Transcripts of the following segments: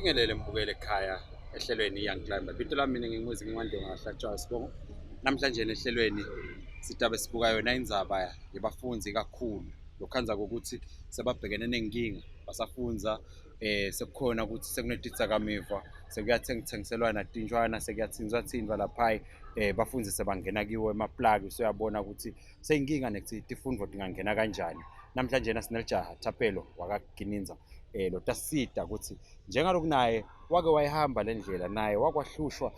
Ngibingelele mbukele ekhaya ehlelweni Young Climber. Bito lami mina nginguzi nginguNdonga Hlatshwayo Sibongo. Namhlanje ehlelweni sitabe sibuka yona indzaba yebafundzi kakhulu. Lokhandza ukuthi sebabhekene nenkinga basafunza sekukhona ukuthi sekunetidzakamiva sekuyathengiselwana tintshwana sekuyathinzwa lapha bafundzi sebangena kiwo emaplaki usuyabona ukuthi seyinkinga nekuthi tifundvo tingangena kanjani. Namhlanje sinelijaha Thapelo wakaGininza lotasita ukuthi njengaloku naye wake wayihamba le ndlela naye wakwahlushwa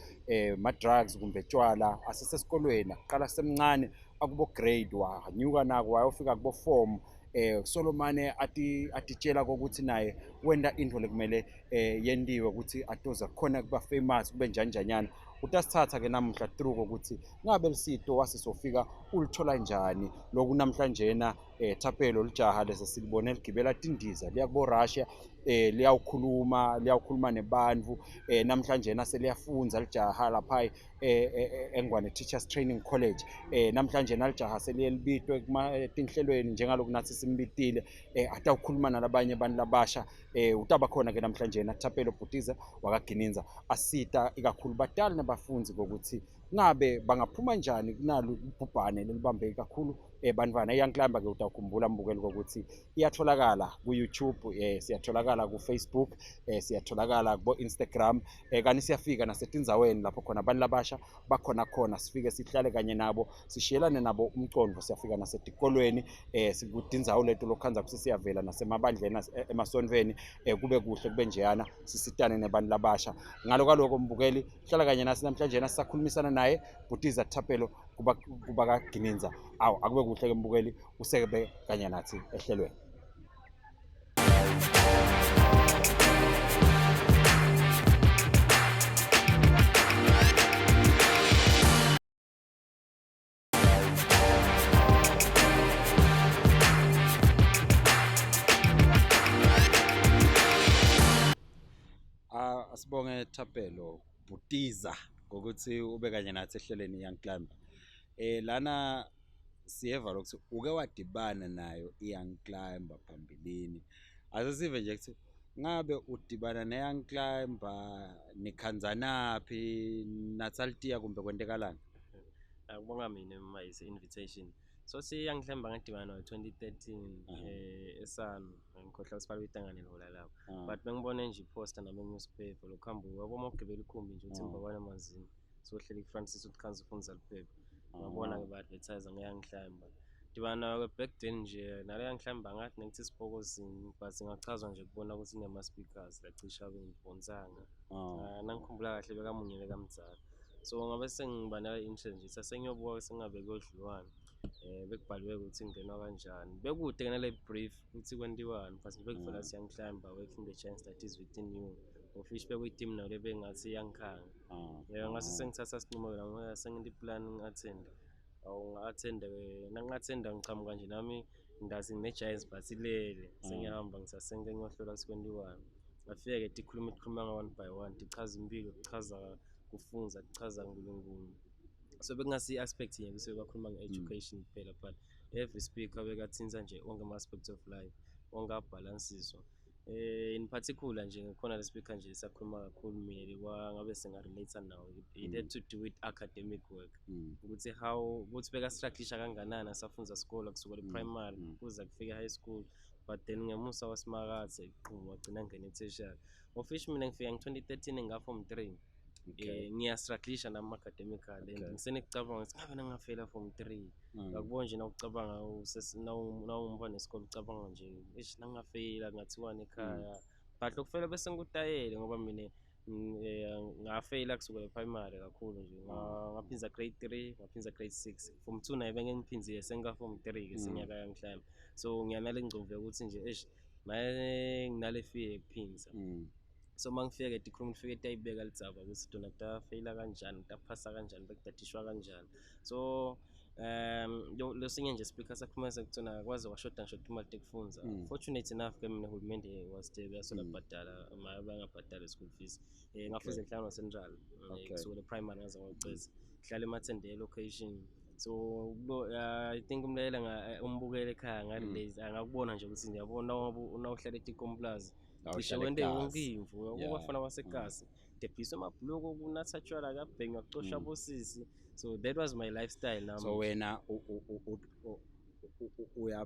ma-drugs kumbe tshwala asesesikolweni aqala semncane akubo grade wanyuka nako wayofika kubo form solomane atitshela kokuthi naye wenta into lekumele yentiwe ukuthi atoza khona kuba famous kube njanjanyana. Utasithatha ke namuhla through ukuthi ngabe lisito wase sofika ulithola njani loku namhlanjena Thapelo lijaha lese silibone ligibela tindiza liya kubo Russia liyawukhuluma nebantfu namhlanje seliyafunza lijaha lapha eNgwane Teachers Training College namhlanje nalijaha seliye libitwe kuma tinhlelweni njengaloku nathi simbitile atawukhuluma nalabanye abantu labasha utaba khona ke namhlanje Thapelo Bhutiza wakaGininza asita ikakhulu batali nabafundzi ngokuthi ngabe bangaphuma njani kunalo ibhubhane lelibambe kakhulu bantwana. I-Young Climber ke utawukhumbula mbukeli kokuthi iyatholakala ku-YouTube, siyatholakala ku-Facebook, siyatholakala kubo-Instagram, kani siyafika nasetindzaweni lapho khona abantu labasha bakhona khona, sifike sihlale kanye nabo, sishiyelane nabo umcondvo. Siyafika nasetikolweni, sikutindzawo leto lokhandza kutsi siyavela nasemabandleni, emasontfweni, kube kuhle kube njeyana, sisitane nebantu labasha. Ngalo kaloko mbukeli, hlala kanye nasi namhlanje sisakhulumisana naye Bhutiza Thapelo kuba kaGininza. Awu, akube kuhle ke mbukeli, usebe kanye nathi ehlelweni. Asibonge Thapelo Bhutiza ngokuthi ube kanye nathi ehlelweni Young Climber. Lana siyeva lokuthi uke wadibana nayo i-Young Climber phambilini. Ase sive nje ukuthi ngabe udibana ne-Young Climber nikhanzanaphi natsaltiya kumbe kwentekalani? Akubonga mina mayise invitation. So si-Young Climber ngadibana nayo 2013 eSano, ngikhohlwa sifake itangane lola lapho. But bengibone nje i-poster nami newspaper lokuhamba uyabo uma ugibela ikhumbi nje uthi Mbabane Manzini sohleli ku-Francis uthi khansi ufundisa liphepha. Ngabona ke ba-advertise nge-Young Climber. Dibana nayo ke back then nje nale Young Climber ngathi ngithi sibhokosini but ngachazwa nje kubona ukuthi inema-speakers lacisha bengibhonsanga. Nangikhumbula kahle bekamunye bekamdzala. So ngabe sengiba nayo interest nje sasengiyobuka sengabe kuyodliwani. Bekubhaliwe ukuthi kungenwa kanjani. Bekude ke nale brief ukuthi kwentiwani but nje bekuvela mm. Young Climber working the chance that is within you. Of which bekuyi-team nayo lebengathi iyangikhanga. Yebo ngase sengithatha isinqumo la ngoba senginte plan ngi-attend. Awu nga-attend ke nangi-attend ngichamuka nje nami ngazi ngine-Giants but ilele sengiyahamba ngisasenke ngiyohlola sikwentiwani. Ngafika ke tikhuluma tikhuluma nga one by one tichaza impilo tichaza kufunza tichaza uNkulunkulu. So bekungasi aspect yinye bese bakhuluma nge-education kuphela but every speaker bekathinta nje onke ama-aspects of life onke abhalansiswa. In particular nje ngikhona le speaker nje sakhuluma kakhulu mina lekwa ngabe singa-relate nawo it had to do with academic work ukuthi how ukuthi beka-strugglisha kanganani asafunza sikole kusukela e-primary kuze kufike high school but then ngemusa wasimakathe qhuma wagcina ngene e-tertiary. Of which mina ngifika nge-2013 nga-form 3 ngiya-strugglisha nami academically and ngisenekucabanga ukuthi ngabe nangafela form 3 ngakubona nje nawucabanga nawumntwana nesikole ucabanga nje eish nangingafeyila kungathiwani ekhaya but lokufeyila bese ngikutayele ngoba mina ngafeyila kusukela e-primary kakhulu nje ngaphinza grade 3 ngaphinza grade 6 form 2 naye benge ngiphinzile sengika form 3 ke senyaka yangihlamba so ngiyanale ngcomvu yokuthi nje eish maye nginale fear yokuphinza. So uma ngifika ke tikhuluma tifike tiyayibeka lidzaba ukuthi tona tafeyila kanjani taphasa kanjani bekutatishwa kanjani. So lesinye nje speaker sakhuluma sekuthona kwaze washoda ngisho imali tekufundza. Fortunate enough ke mina uhulumende was there uyasola kubhadala bangabhadala school fees. Ngafundza eNhlangano Central kusukela primary ngaze ngiyocedza. Ngihlala eMathende location. So kulo I think umlayela umbukele ekhaya ngarelate, angakubona nje ukuthi ngiyabona nawuhlala eTikomplaza cishe wente yonke imvu yabafana basekasi, debhisa amabhuluko, kunatha tshwala, kuyabhenywa, kucosha bosisi. So that was my lifestyle nami. So wena uya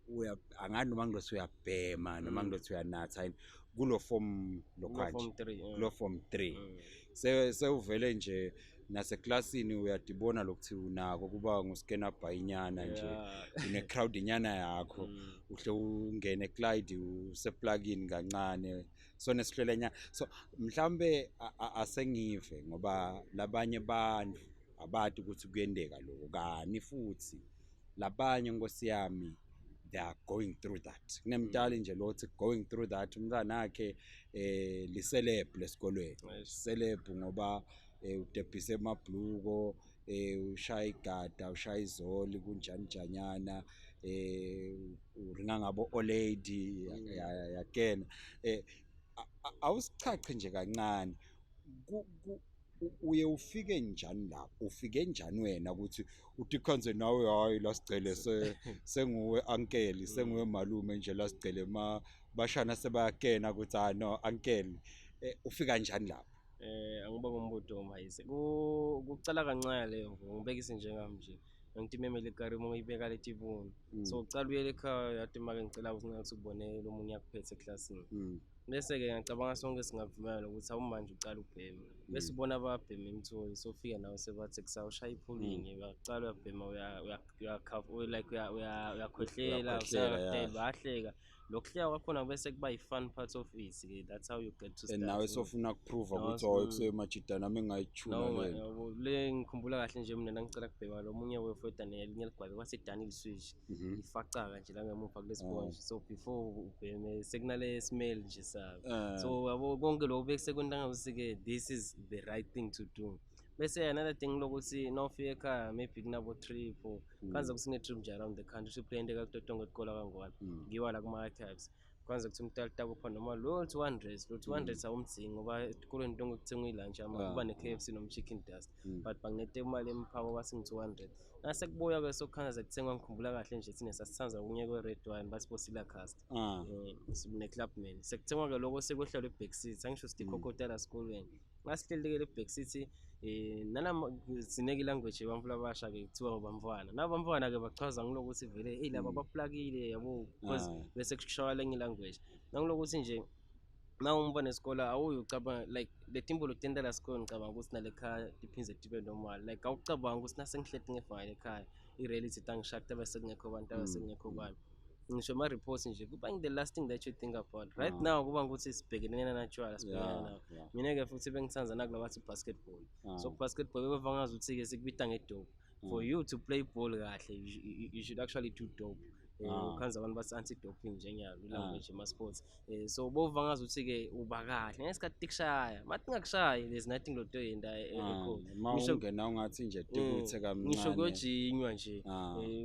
uya angani noma ngilothi uyabhema noma ngilothi uyanatha yini kulo form lokhanje, kulo form 3 sewuvele nje naseklasini uyadibona lokuthi unako kuba nguskena bhayinyana nje, une crowd inyana yakho, uhle ungene Clyde useplugin kancane, so nesihlelenya. So mhlambe asengive ngoba labanye bantu abati ukuthi kuyendeka lokho kani, futhi labanye nkosi yami they are going through that. Kunemtali nje lothi going through that, umntwana wakhe liceleb lesikolweni, celeb ngoba udebhise emabhluko, ushaya igada, ushaya izoli, kunjani janyana, uringa ngabo olady yakena. Awusichache nje kancane, uye ufike njani lapho, ufike njani wena ukuthi uthi khonze nawe hayi la sigcele senguwe uncle, senguwe malume nje la sigcele ma bashana sebayakena ukuthi ah no uncle, ufika njani lapho? Angibonge umbuto Mhayise. Kucala kancane leyo, ngibekise njengami nje. Ngithi imemele ekarimo ngiyibeka letibuni. So ucala uyele ekhaya yathi make ngicela ukuthi ngathi ubone lo munye akuphethe eklasini. Bese-ke ngiyacabanga sonke singavumelana ukuthi awumanje ucala ubhema. Bese ubona ababhema imthoyi, sofika nawe sebathi kusawushaya iphulini, uyacala uyabhema, uyakhwehlela, bayahleka. Lokuhleka kwakhona bese kuba yi-fun part of it. That's how you get to start. And nawe sofuna ukuprova ukuthi hayi kusemajida nami ngayithuna le. Le ngikhumbula kahle nje mina ngicela kubhema lo munye wefoda nelinye ligwabe kwase Daniel Switch. Ifacaka nje la ngemuva kulesponge. So before ubheme sekunale smell nje sabe. So yabo konke lokho bese kwenta ngathi ke this is the right thing to do. Bese another thing lokuthi nawufika ekhaya maybe kunabo trip or kwanza kusine trip nje around the country siplende kakutotonga ikola kangwane ngiwa la kuma archives kwanza kuthi umntali kupha noma lo 200 lo 200 awumdzingi ngoba esikolweni tonke kuthengwa ilunch ama kuba ne KFC noma chicken dust, but banginete imali emphako bathi ngi 200. Nase kubuya ke sokhanza kuthengwa, ngikhumbula kahle nje thina sasithanza kunye kwe red wine bathi bosila cast ne clubman sekuthengwa ke lokho sekuhlelwe back seat, angisho sithi kokotela esikolweni ngasihleleke le back seat. Nalama sineke language yabamfula abasha ke kuthiwa bamfana nabamfana ke bachaza ngilokuthi vele hey laba baplakile yabo, because bese kushaya lenye language nangilokuthi nje nawumbona esikole awuyi ucabanga like le timbo lotenda la sikole, ngicabanga ukuthi nale khaya diphinze tibe normal, like awucabanga ukuthi nasengihleti ngefile ekhaya i-reality tangishakta bese kungekho abantu abasengekho bani ngisho ama reports nje kuba the last thing that you think about right now kuba ukuthi sibhekelene natshwala sibhekelene nawo. Mina ke futhi bengithanda nakulaba bathi basketball. So basketball beva ngazi ukuthi ke sikubita ngedope. For you to play ball kahle you should actually do dope. Ukhanza abantu bathi anti doping njenyalo language ema sports. So bova ngazi ukuthi ke uba kahle ngesikhathi tikushaya mathi ngakushayi there's nothing lotoyenda ekhona. Ngisho ungena ungathi nje tikuthe kamncane ngisho kuyojinywa nje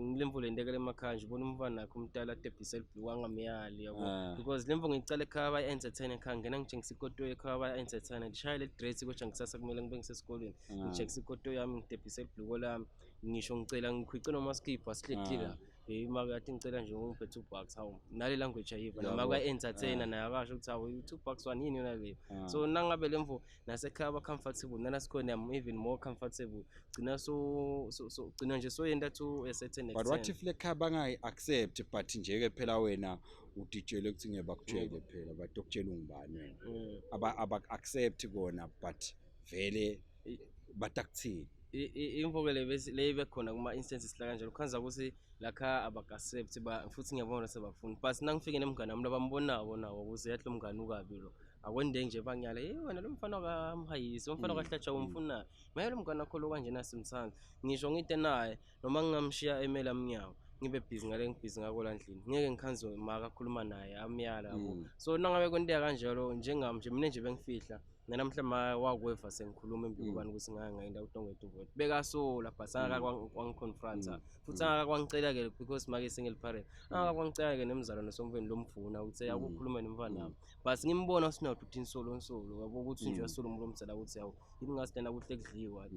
ngilemvulo endekele emakhaya nje ubona umfana nakho umntala adebhise elibhluku angamyali yabo, because lemvo ngicela ekhaya ba entertain ekhaya ngena ngitshengisa ikoto ekhaya ba entertain ngishaya le dress kodwa ngisasa kumele ngibe ngisesikolweni ngitshengisa ikoto yami ngidebhise elibhluku lami ngisho ngicela ngikhwice noma skipper sihlekile imali yathi ngicela nje ungiphe $2 hawu nale language ayiva noma kwa entertainer naye akasho ukuthi hawu $2 one yini yona leyo. So nangabe lemvo nasekhaya ba comfortable nalasikhona I'm even more comfortable gcina so gcina nje so yenda to a certain extent. But what if lekhaya bangayi accept but nje ke phela wena udijele ukuthi ngeke bakutshele phela badokutshela ungubani wena aba accept kona but vele batakuthini imvokele le ibe khona kuma instances la kanjalo khanza ukuthi lakha abaka-accept ba futhi ngiyabona sebafuna but nangifike nemngane wami labambonako nawo ukuze yahle umngane ukabi lo akwende nje bangiyala hey wena lo mfana kamhayisi umfana kahlatsha umfuna maye lo mngane wakho lo kanjena simthanda ngisho ngite naye noma ngingamshiya emela mnyawo ngibe busy ngale ngibhizi ngako la ndlini ngeke ngikhanze maka akhuluma naye amyala yabo. So nangabe kwenteka kanjalo njengami nje mina nje bengifihla Nanamhla ma wakweva sengikhuluma embikubani ukuthi ngake ngayenda utongeta uvote. Bekasola but angaka wangiconfronta. Futhi angaka kwangicela ke because make single parent. Angaka kwangicela ke nemzalwane somfeni lomfuna ukuthi akukhulume nomfana wami. But ngimbona sinawo ukuthi insolo insolo yabo ukuthi nje uyasola umuntu omdala ukuthi yawo yini ngasidana kuhle kudliwa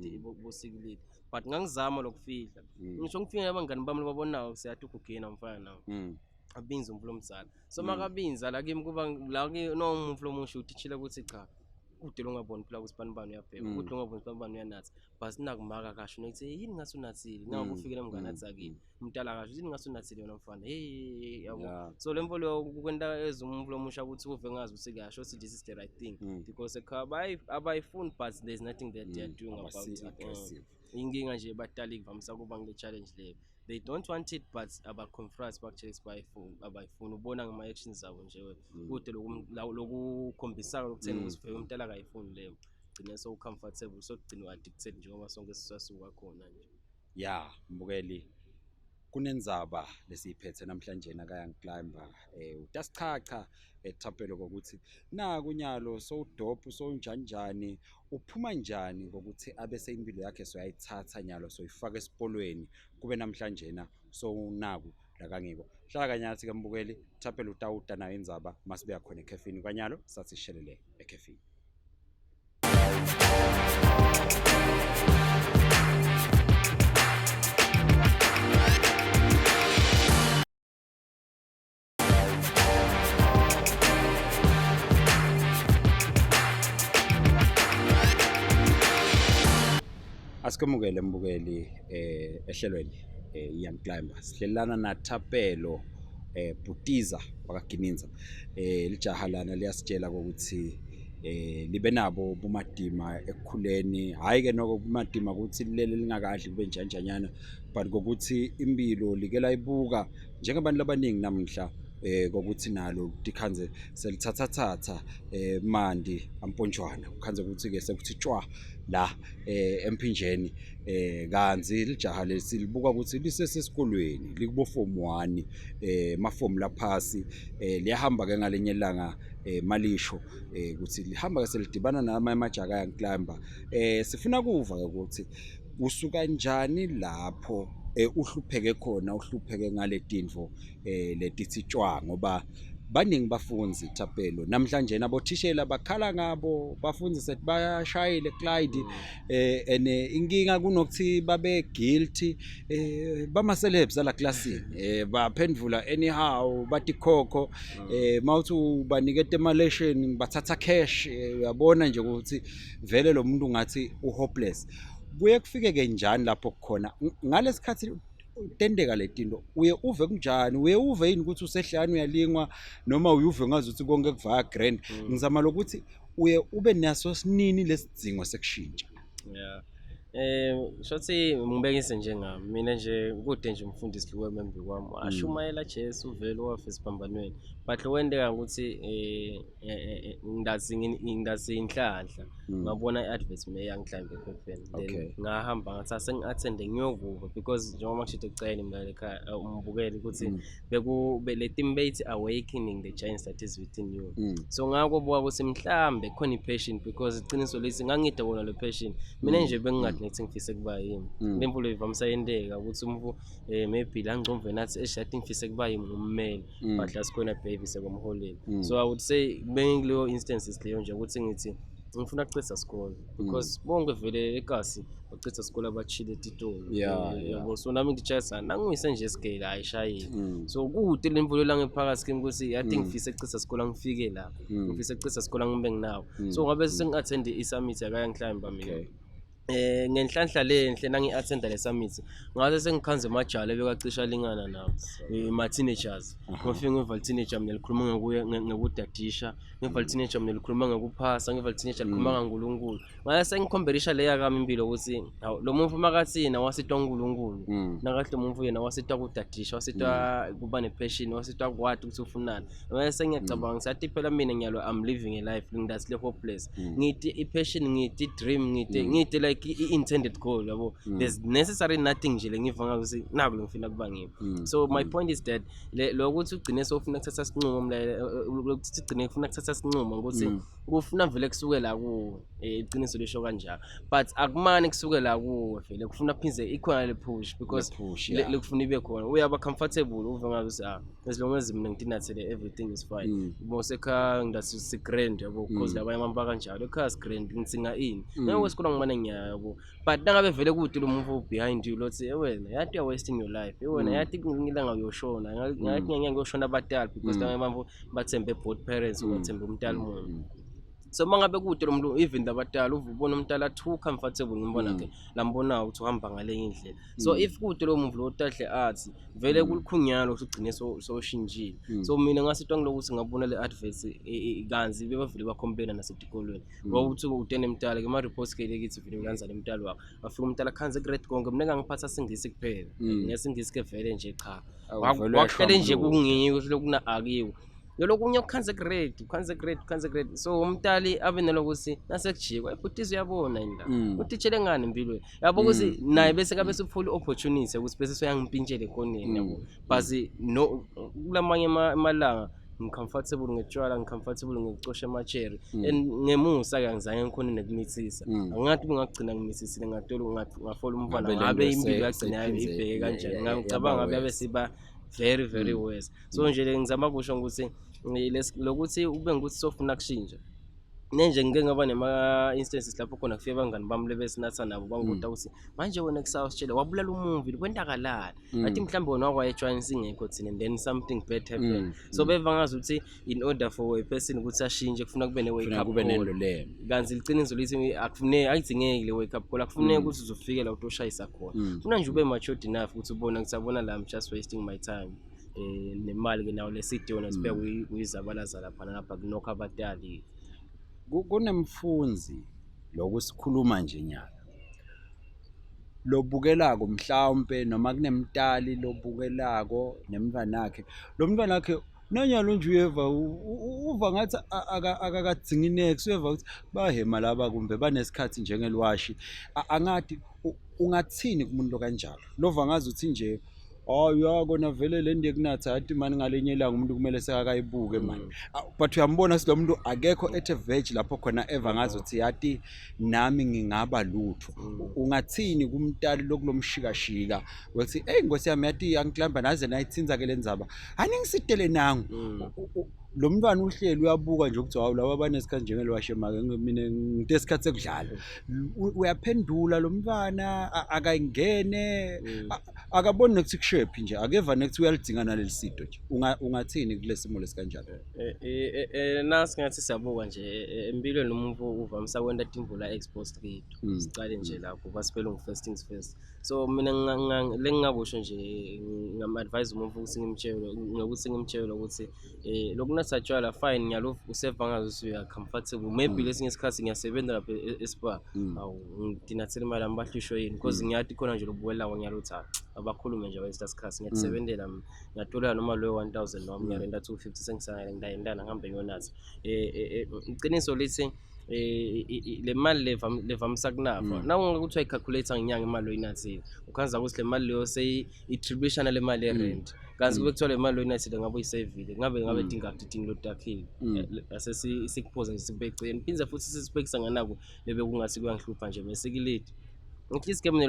bosikilidi. But ngangizama lokufihla. Ngisho ngifike nabangani bami babonayo siyathi ugugena mfana nawo. Abinza umuntu omdala. So makabinza la kimi kuba la ke no umuntu lomusha utitshile ukuthi cha kude longaboni phela ukuthi bani bani uyabhema, kude longaboni bani bani uyanatha, but nakumaka kasho nokuthi yini ngathi unathile, naku ufike nomngane athakile umntala kasho yini ngathi unathile wena mfana, hey yabo. So le mfo leyo kwenta ezumuntu lomusha ukuthi uve ngazi ukuthi kasho ukuthi this is the right thing, because ekhaya abayifuni, but there's nothing that they are doing about it. Inkinga nje badala ikuvamisa kuba ngile challenge leyo. They don't want it but abaconfront bakutshela ukuthi bayifuna, abayifuni. Ubona ngama-actions abo nje wena kude lokukhombisaka lokutheni ukuthi vele umntala akayifuni leyo, gcine so-comfortable, sokugcina u-addicted njengoba sonke sisasuka khona nje. Ya mbukeli, kunenzaba lesiyiphethe namhlanje naka Young Climber, utasichacha eThapelo kokuthi naku nyalo sowudope sowunjanjani, uphuma njani ngokuthi abese impilo yakhe soyayithatha nyalo soyifaka esipolweni kube namhlanje na sowunaku la kangiko. Hlala kanyathi ke mbukeli, Thapelo utawuta nayo indzaba masibuya khona ekhefini kwanyalo, sathi shelele ekhefini. Asikwemukele mbukeli ehlelweni Young Climber. Sihlelana na Thapelo Bhutiza wakaGininza. Lijaha lana liyasitshela ukuthi libe nabo bumadima ekukhuleni, hhayi ke noko bumadima ukuthi lilele lingakadli kube njanjanyana, but kokuthi impilo like layibuka njengabantu labaningi namuhla kokuthi nalo tikhanze selithathathatha mandi ampontshwana, kukhanze ukuthi ke sekuthi tshwa la emphinjeni, kanzi lijaha lesilibuka ukuthi lisesesikolweni likubo form 1, mafomu laphasi, liyahamba ke ngalenye ilanga, malisho ukuthi lihamba ke selidibana nama amajaka Young Climber. Sifuna kuva ke ukuthi usuka njani lapho uhlupheke khona, uhlupheke ngale tintfo letithi tshwa, ngoba baningi bafunzi Thapelo namhlanje nabothishela bakhala ngabo bafunzi sethi bayashayile Clyde, and inkinga kunokuthi babe guilty, bama celebs ala classini, baphendvula anyhow, bathi khokho, mawuthi ubaniketa emalesheni bathatha cash, uyabona nje ukuthi vele lo muntu ngathi uhopeless. Kuye kufike ke njani lapho kukhona ngalesikhathi tendeka letinto, uye uve kunjani? Uye uve yini ukuthi usehlane uyalingwa, noma uye uve ngazi ukuthi konke kuvaya grand? Ngizama lokuthi uye ube naso sinini lesidzingo sekushintsha. Yeah. Shothi ngibekise njengami mina nje kude nje umfundisi lo embi kwami ashumayela Jesu vele wafa esiphambanweni, but lokwenteka ukuthi ngindazi inhlanhla ngabona i-advert me Young Climber ephepheni, then ngahamba ngathi asengi-attende ngiyokuva, because njengoba ngishito ekucaleni mina ekhaya umbukeli ukuthi beku le team beyithi awakening the giants that is within you. So ngakubuka ukuthi mhlambe khona i-passion, because iqiniso lithi ngangide kona le passion mina nje bengingathi ngithi ngifise kuba yimi. Le mvulo ivamisa yenteka ukuthi umuntu maybe la ngcomveni athi eshathi ngifise kuba yimi ngummeli, but la sikhona baby sekomholeni. So I would say bengikuleyo instances leyo nje ukuthi ngithi ngifuna ukucitha sikole, because bonke vele ekasi bacitha sikole abachile etitolo. Yabo, so nami ngitshayisa nangiyise nje esigele ayishayile. So kude le mvulo la ngephakathi kimi ukuthi yathi ngifise ukucitha sikole ngifike la, ngifise ukucitha sikole ngibe nginawo. So ngabe sengi-attend i-summit yaka Young Climber mina. Ngenhlanhla lenhle nangi-attenda le summit ngase sengikhanze emajala ebekacisha alingana nami, ma-teenagers. Ngafike ngiva teenager mina likhuluma ngokuya ngokudadisha, ngiva teenager mina likhuluma ngokuphasa, ngiva teenager likhuluma ngaNkulunkulu. Ngase sengikhombelisha leya kami impilo ukuthi hawu lo muntu makathi yena wasitwa uNkulunkulu, nakahle umuntu yena wasitwa kudadisha, wasitwa kuba ne-passion, wasitwa kwati ukuthi ufunani. Ngase sengiyacabanga ngisathi phela mina ngiyalo I'm living a life ngingathi le hopeless, ngithi i-passion, ngithi i-dream, ngithi ngithi like like i-intended goal, yabo. There's necessarily nothing nje lengiva ngakuthi naku lengifuna kuba ngiko. So my point is that lokuthi ugcine sofuna kuthatha isinqumo, lokuthi ugcine ufuna kuthatha isinqumo ukuthi kufuna vele kusukela kuwe, iqiniso lisho kanjalo, but akumane kusukela kuwe, vele kufuna phindze ikhona le push because Le push, lekufuna ibe khona. Uyaba comfortable, uve ngabe ukuthi ah, as long as mina ngitinathele, everything is fine. Mose ekhaya ngidathi si-grand, yabo, because labanye abantu bakanjalo, ekhaya si-grand, ngidzinga ini? Nawe esikolwa ngimane ngiyaya, yabo. But nangabe vele kude lo muntu behind you lothi, "Eh, wena yathi you are wasting your life, eh, wena yathi ngelinye ilanga uyoshona, ngathi ngeke kuyoshona abadala," because labanye abantu bathembe both parents, bathembe umntali munye. So uma ngabe kude lo muntu, even labadala, uve ubona umntala too comfortable ngimbona ke lambonayo ukuthi uhamba ngalenye indlela. So if kude lo muntu lo tahle athi vele kulikhunyalo ukuthi ugcine sowushintshile. So mina ngasitwa ngilokuthi ngabona le advert, kanzi bebavele bacomplaina nasetikolweni ngokuthi utene mntala ke ma-reports ke kithi vele ulandzela umntala wakho, wafika umntala khanze grade konke, mina ngangiphatha singisi kuphela. Ngesingisi ke vele nje cha. Awu, vele Wakuhlele nje uyashwamuluka. Kungiko ukuthi lokuna akiwe lolokunye kukhanze grade, kukhanze grade, kukhanze grade. So umntali abe nalokuthi nasekujikwa ibhutizi uyabona yini la utitshele ngani empilweni, yabo, ukuthi naye bese kabe sufuna i-opportunity ukuthi bese soyangimpintshela ekoneni, yabo. But no, kulamanye amalanga ngicomfortable ngetshwala, ngicomfortable ngikucosha amacheri, and ngemusa-ke angizange ngikhone nekumithisa. Angathi bengagcina ngimithisile, ngatola ngafola umfana, Ngabe le ngabe nto impilo yagcina seyiphindze ibheke kanjani? Ngicabanga yaba ngabe worse. siba very very worse. So nje le ngizama kusho ukuthi lokuthi ube ngukuthi sofuna kushintsha nenje, ngike ngaba nema-instances lapho khona kufike abangani bami lebesinatha nabo, bangibuta ukuthi manje wena kusasa sitshele wabulala umuvi, kwenzakalani? Athi mhlawumbe wena wakwayejwayini singekho thina and then something bad happened. So beva ngazi ukuthi in order for a person ukuthi ashintshe kufuna kube ne-wake Kufuna up kube call. nento leyo. Kanti liqiniso lithi akufuneki, ayidingeki le wake up call, akufuneki ukuthi uzofike la utoshayisa khona. Funa nje ube matured enough ukuthi ubone ukuthi abona la, I'm just wasting my time, nemali ke nawo lesidi yona sibheka kuyizabalaza lapha nalapha kunokho abatali. Kunemfundzi lokusikhuluma nje nyalo lobukelako mhlawumbe, noma kunemtali lobukelako nemntwanakhe, lo mntwanakhe nanyalo nje uyeva uva ngathi akakadzingi nex, uyeva ukuthi bahema laba kumbe banesikhathi njengeliwashi. Angadi ungathini kumuntu lokanjalo lova ngazi uthi nje, hayi, uyakona vele le nto yekunatha, athi mani ngalenye ilanga umuntu kumele sekakayibuke mani. But uyambona ukuthi lo muntu akekho at a verge lapho khona eva ngazi ukuthi yati nami ngingaba lutho. Ungathini kumntali lokulomshikashika wethi, "Eyi nkosi yami, yathi angiklamba naze nayithinza-ke le ndzaba, aningisitele nangu"? Lo mntwana uhleli uyabuka nje ukuthi hawu, laba banesikhathi njengeliwashe, make mina nginte isikhathi sekudlala. Uyaphendula lo mntwana, akayingene, akaboni nekuthi kushephi nje, akeva nekuthi uyalidinga naleli sido nje. Ungathini kule simo lesikanjalo? Nasi ngathi siyabuka nje, empilweni umuntu uvamisa kwenta timvula exposed kithi. Sicale nje lapho basiphele ngu-first things first. So mina lengingakusho nje, ngingam-advise umuntu ukuthi ngimtshele ngokuthi ngimtshele ukuthi lokunatha tshwala, fine, ngiyalo useva ngazi ukuthi uya comfortable maybe lesinye isikhathi ngiyasebenza lapha e-spa, awu, ngidinathela imali yami, bahlushwe yini? Because ngiyathi khona nje lobukelako ngiyalothi abakhulume nje waste isikhathi, ngiyadisebenzela mina, ngiyatolela noma loyo 1000 noma ngiyarenta 250, sengisangele ngidayendana ngihambe ngiyonatha. Iqiniso lithi le mali levamisa kunafa na ukuthi uyayicalculate ngenyanga imali oyinathile, ukhanza ukuthi le mali leyo seyi-attribution le mali ye-rent, kanti kube kuthiwa le mali oyinathile ngabe uyisevile, ngabe tingakudidingi lotakhile. Ase sikuphoze nje sikube eceleni, phinde futhi sisibhekisa nganako lebe kungathi kuyangihlupha nje besekileti. At least ke mina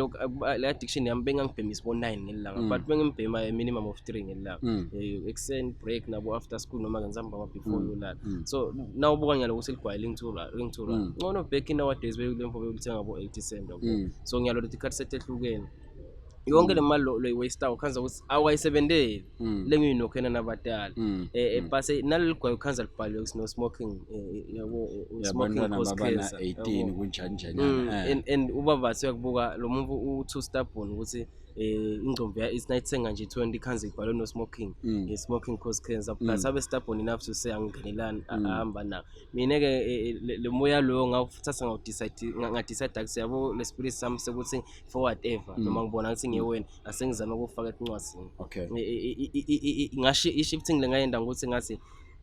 le addiction yami bengangibhemisi bo-9 ngelanga, but bengimbhema a minimum of 3 ngelanga, ekuseni break nabo after school noma ngenzambama before uyolala. So nawubuka ngiyalo ukuthi ligwayi lingu-2 rand, ngcono back in our days belemfo bekulithenga bo-80 cent, yabo. So ngiyalo ukuthi ikhathi setehlukene yonke le mali loyi-waste ukhanza ukuthi awayisebenteli lengiyinokhena nabatali. But naleli gwayi ukhanza libhaliwe ukuthi no smoking, yabo, smoking Yabantwana cause babana cancer, 18 yabo. Kunjani njanyana. And ubaba bathi uyakubuka lo muntu u-too stubborn ukuthi ingcombe ya isinayithenga nje 20 ikhanze ibhalwe no smoking, smoking cause cancer, plus abe stubborn enough to say angingenelani, ahamba na mina ke le moya loyo ngawuthatha ngawudecide, ngadecide akuthi yabo le spirit sami sekuthi for whatever noma ngibona ukuthi ngiyewena, asengizama ukufaka encwadzini. Ngasho i-shifting lengayenda ngokuthi ngathi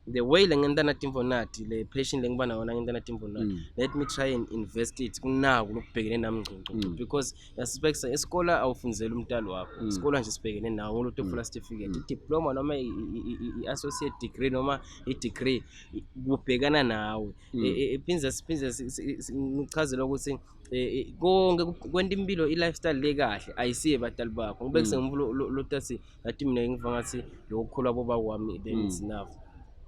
The way le ngenta natimvo nati, le passion lengiba nayo nangenta natimvo nati, let me try and invest it kunaku lokubhekene nami ngco ngco ngco, because yasibekisa esikole awufundzeli umntalo wakho. Isikole nje sibhekene nawo ngolo certificate, i-diploma noma i-associate degree noma i-degree kubhekana nawe. Iphindze siphindze ngichazele ukuthi konke kwenta impilo, i-lifestyle le kahle ayisiye batali bakho. Ngibekise ngumuntu lotathi ngathi mina ngiva ngathi lokukhula boba kwami, then it's enough.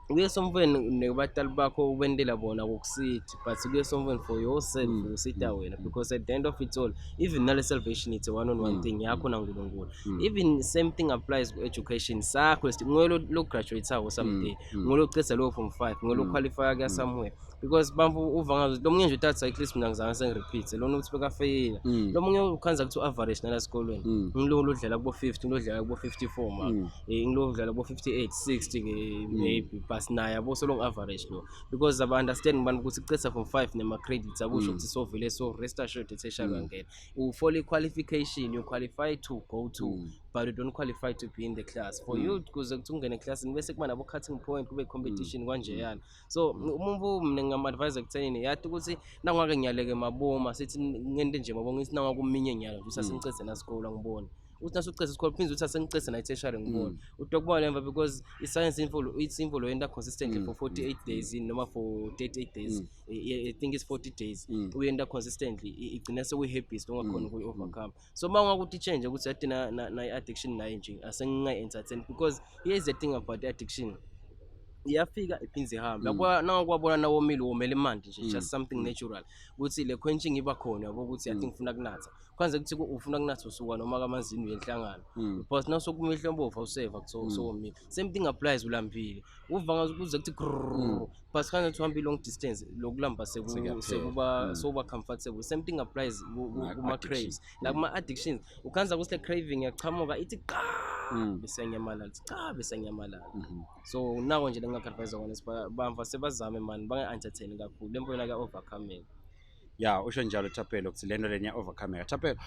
Kuye somfweni nebatali bakho ubentela bona kokusithi, but kuye somfweni for yourself, usita wena, because at the end of it all, even nale salvation, it's a one on one thing yakho naNkulunkulu. Even same thing applies ku-education sakho. Nguwe lo graduate-ako someday, nguwe locedza lowo form 5, nguwe lo qualify kuya somewhere, because bamfu uva ngazo lo munye nje uthatha at least mina ngizange sengirepeat lona uthi bekafeyila. Lo munye ukhanza kuthi u-average nala esikolweni, ngilo lodlala kubo 50, ngilo dlala kubo 54 ma, ngilo dlala kubo 58, 60 ke maybe, but naye yabo so long average lo, because aba understand ngibani ukuthi kucetha from 5 nema credits akusho ukuthi sovele. So rest assured, e-tertiary uyangena, ufola i-qualification. You qualify to go to, but you don't qualify to be in the class. For you kuze kuthi ungene eclassini bese kuba nabo cutting point, kube competition kanjeyana. So umuntu mina ngingam-advise ekuthenini yathi ukuthi nangake ngiyaleke maboma sithi ngente nje maboma, ngithi nangake uminye nyalo ukuthi asengicedze nasikolo ngibone uthi nasucedze isikole, phinde uthi asengicedze na tertiary ngibone utokubona emva, because i-science info, it's info lo yenta consistently for 48 days noma for 38 days. I think it's 40 days. Uyenta consistently, igcina sekuyi-habit ongakhona ukuyi-overcome. So uma ungakuthi change ukuthi yathi na i-addiction nayo nje asengingayi-entertain, because here's the thing about addiction: iyafika iphinde ihambe. Yabo, nangakwabona nawomile womele emanti nje, just something natural ukuthi le quenching iba khona, yabo, ukuthi yathi ngifuna kunatha kwanze kuthi ufuna kunatha usuka noma kamanzini uyenhlangano, because nawusokumile ihlobovu awuseva sowomile. Same thing applies ulambile, uva ngathi kuze kuthi grrrr, but kanje uthi uhamba i-long distance, lokulamba Sekuyaphela. Sekuba soba comfortable. Same thing applies kuma-craves, la kuma-addictions. Ukhanza ukuthi le craving iyachamuka ithi qa, bese iyanyamalala, ithi cha, bese iyanyamalala. So nako nje lengingaku-advise kona, bamva sebazame mani, banga-entertain kakhulu le mfo yona ka-overcoming. Ya, usho njalo Thapelo ukuthi lento lena iya-overcome. Thapelo,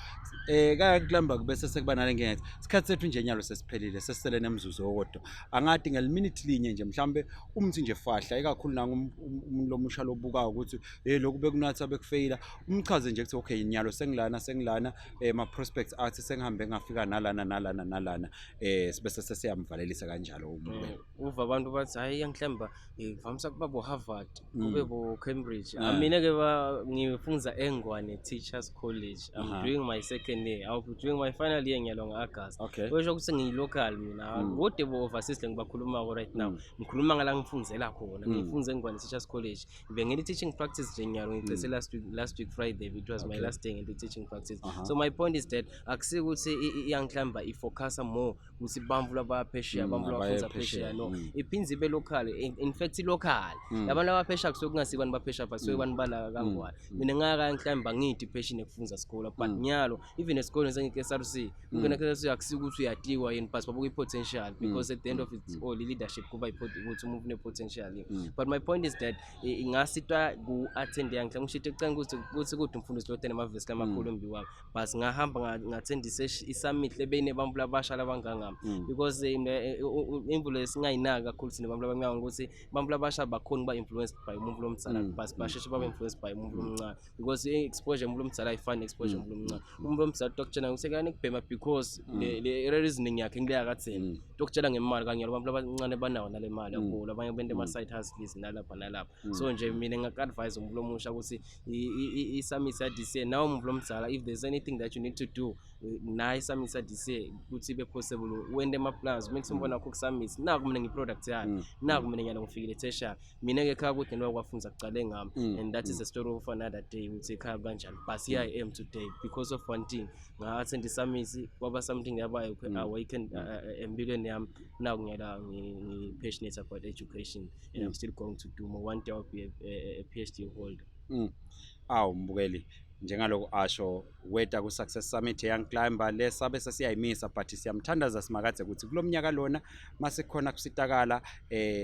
kayakulamba bese sekuba nale nkinga. Isikhathi sethu nje nyalo sesiphelile, sesisele nemzuzu owodwa. Angathi ngeliminithi linye nje mhlambe umthi nje fahla ikakhulu nangu umuntu lomusha lobukayo ukuthi hey, lokhu bekunatha bekufeyila, umchaze nje ukuthi okay, nyalo sengilana sengilana, ma prospects athi sengihambe ngafika nalana nalana nalana, bese sesiyamvalelisa kanjalo umbukeli. Uva abantu bathi hayi, mhlawumbe ngivamisa kuba bo-Harvard, kube bo-Cambridge. Mina ke ba ngifunza eNgwane Teachers College. I'm doing my second year, I'll be doing my final year ngiyalo nge-August. Kusho ukuthi ngiyi-local mina. Kude bo-overseas lengibakhulumako right now. Ngikhuluma ngala ngifundzela khona. Ngifunza eNgwane Teachers College, bengene teaching practice nje nyalo, ngicese last week Friday. It was my last day ngente teaching practice. So my point is that akusikuthi iyangihlamba ifocusa more ukuthi bamvu labaphesheya, bamvu abaye labafunza phesheya, phesheya, no. Iphindze ibe local, in fact local. Labantu abaphesheya kusuke kungasibo abantu baphesheya, but suke bantu bala kaNgwane. Mina ngaka mhlawumbe angithi passion ekufunza sikolo, but nyalo even esikoleni sengike-SRC, ungena ku-SRC akusiko ukuthi uyatiwa yini, but babuka i-potential, because at the end of it all i-leadership kuba ukuthi umuntu une-potential yini. But my point is that ingasitwa ku-attend yangihle ngishito ekucela ukuthi kude umfundisi lotene emavesi lamakhulu embi wami, but ngahamba nga-attend i-summit lebeyine bantu labasha labangangami, because imvulo esingayinaki kakhulu thina bantu labamnyama ukuthi bantu labasha bakhona ukuba influenced by umuntu lomdzala, but basheshe babe influenced by umuntu lomncane, because i-exposure yomuntu lomdzala ayifani ne-exposure yomuntu lomncane. Umuntu lomdzala tokutshela ukuthi kubhema because le reasoning yakhe ngile yakatheni, tokutshela ngemali kanye abantu abancane banawo nale mali yabo, labanye bente ama-side hustles nalapha nalapha. So nje mina ngingaka-advise umuntu omusha ukuthi i-summit ya-this year, nawe umuntu lomdzala, if there's anything that you need to do, nayo i-summit ya-this year ukuthi ibe possible, wente ama-plans uma kusimbona wakho ku-summit. Naku mina ngiyi-product yayo, naku mina ngiyala ngifikile tertiary. Mina-ke ekhaya kude noma kwafunza kucale ngami, and that is a story of another day ukuthi ekhaya kanjani, but here I am today because of one thing, nga-attend i-summit, kwaba something yaba awaken empilweni yami. Now ngiyala ngi-passionate about education and I'm still going to do more. One day I'll be a PhD holder. Awu mbukeli. Njengaloku asho weta ku-Success Summit Young Climber lesabe sesiyayimisa, but siyamthandaza simakadze ukuthi kulo mnyaka lona masikhona kusitakala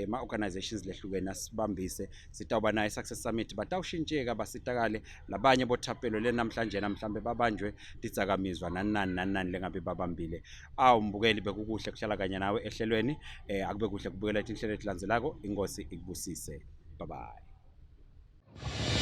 ma-organizations lehlukene asibambise, sitawuba nayo i-Success Summit, batawushintsheka basitakale labanye bothapelo le namhlanje mhlambe babanjwe tidzakamizwa nani nani nani nani lengabe babambile. Awu mbukeli, bekukuhle kuhlala kanye nawe ehlelweni. Akube kuhle kubukela tinhlelo letilandzelako. Inkosi ikubusise. Bye bye.